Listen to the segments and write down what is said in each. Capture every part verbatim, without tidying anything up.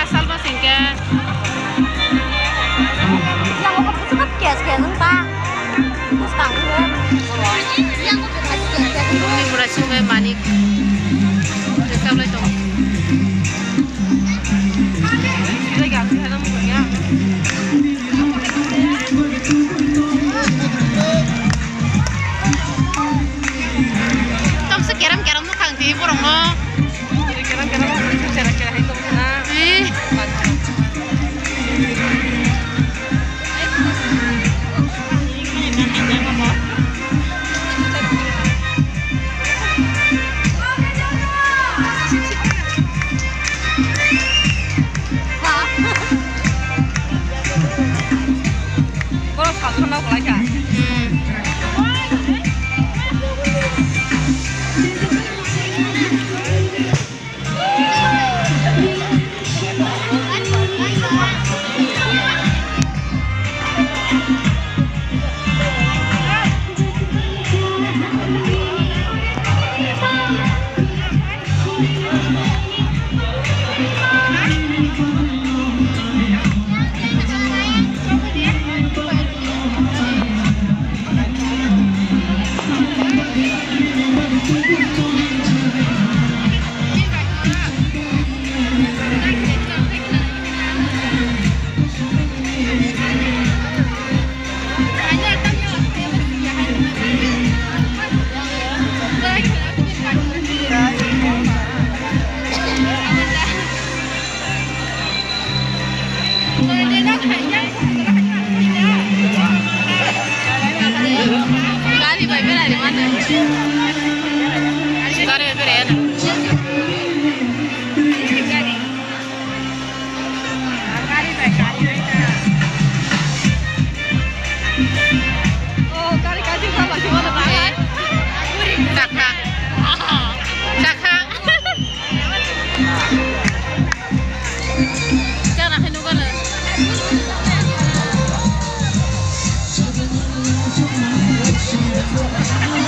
Asal ba sengke. Yang apa sih kat kias kias nang ta? Terus tanggung. Yang apa kat kias kias nang ta? Ini murah sih, Manik. Terus apa lagi? Toksa keram keram no khang twi borok no. Keram keram no chera chera hai tong na. Eh. Borok salsa nok lai kha. Hmm. Gari bai berai mano. Gari bai berai.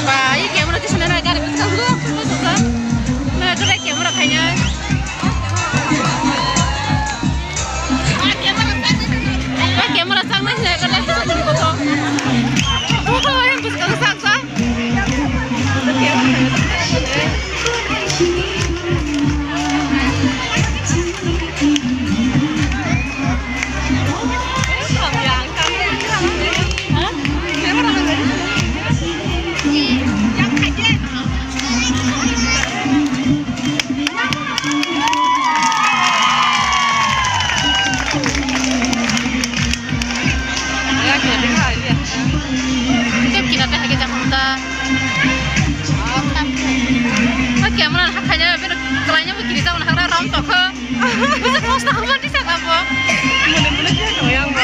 Ba, ini camera di sana, gari bwskango, bwskango. Nah, itu camera kayaknya. Ah, camera sangnai se, kada se jani koto. Oh, yang bwskango sang sang. Camera hakhanya beno kelainyabu kiri jabon hagra rom tokho. Bisa kos tak mati saka bo. Mune mune kaya kaya yang bo.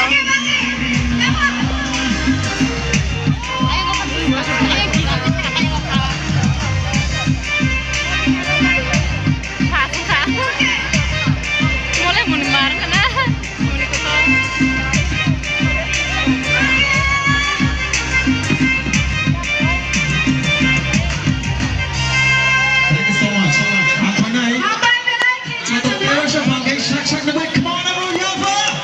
Mole muni mar kana. Muni koto. Thank you so much. Ang panai. Joto players rok bangkhe sak sak nangbai, come on, everyone, yell for it!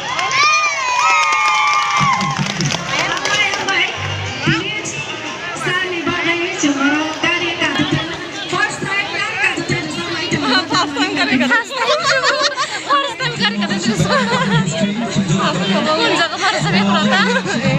Hambai, hambai. Sani bagwi chwng oro gari kathok. First time gari kathok rwchapmani tongo. First time gari kathok. First time gari kathok rwchapmani. Unjago first time khoroksa.